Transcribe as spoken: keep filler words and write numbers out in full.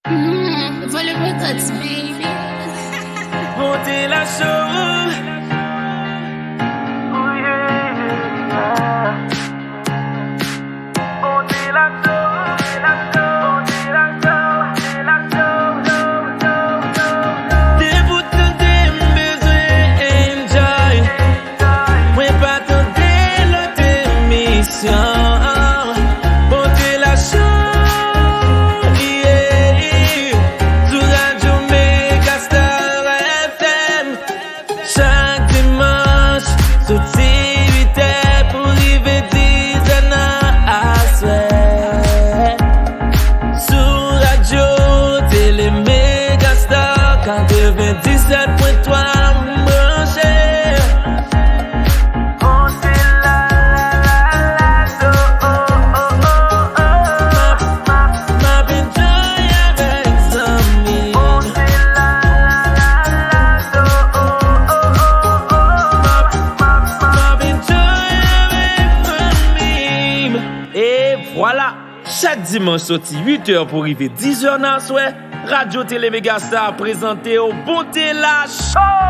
Mm, volume records, baby. Bonte la show. Bonte la show. Depi w tande m bezwen enjoy. Mwen pa tande lòt emisyon. Bonte la show li ye sou radyo Megastar F M. Chak dimanch, soti uit è pou rive diz è nan aswè. Sou radyo tele Megastar katrevenndisèt pwen twa, m branche. Bon, se la, la, la, la, do, oh, oh, oh, oh, oh. M ap, m ap enjoy avèk zanmi. Bon, se la, la, la, la, do, oh, oh, oh, oh, oh. M ap, m ap, m ap enjoy avèk zanmi m. E vwala! Chak dimanch soti uit è pou rive diz è nan aswè, Radyo Tele Megastar prezante w Bonte la Show!